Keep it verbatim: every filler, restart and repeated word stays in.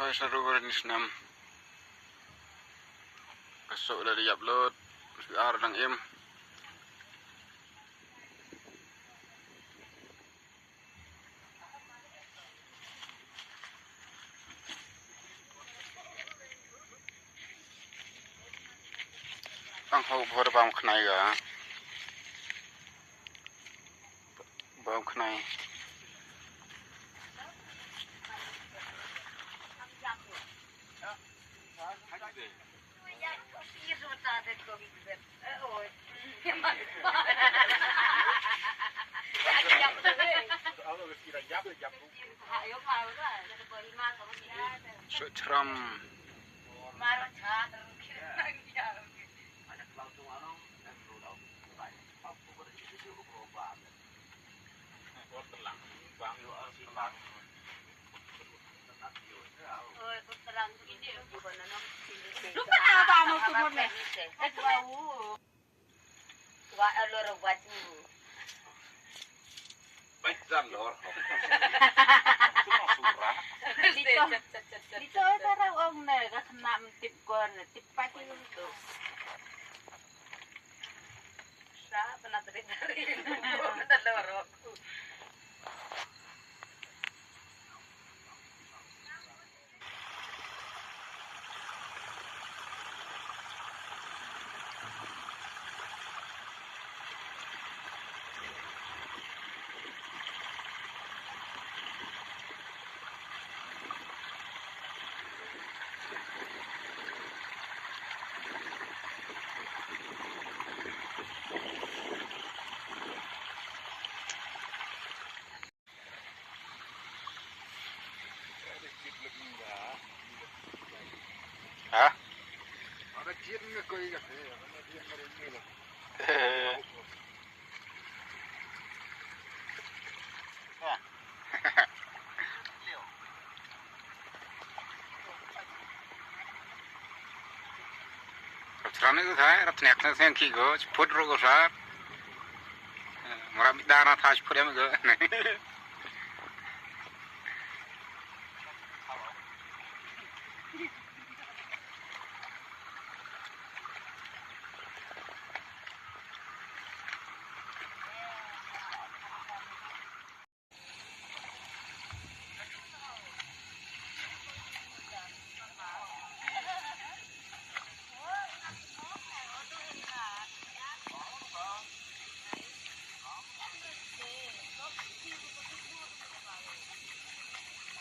Ai, sa ruh ka ri ni snem. Ka soh da ïap lut. Sbi ar dang im. Tang ho bor bam khnai ga. Bam khnai. Sutram. Baik, dan lor. Itu surah. Dito, dito, tara ong na, ka khnam tip ko na, tip pati. Sa, pernah tadi dari, pernah lor. Ha? Rap thrang ni tu thai, rap thnek thnek thnek ki go, chiput ro go sar. Mara mi dana thai chiput em go.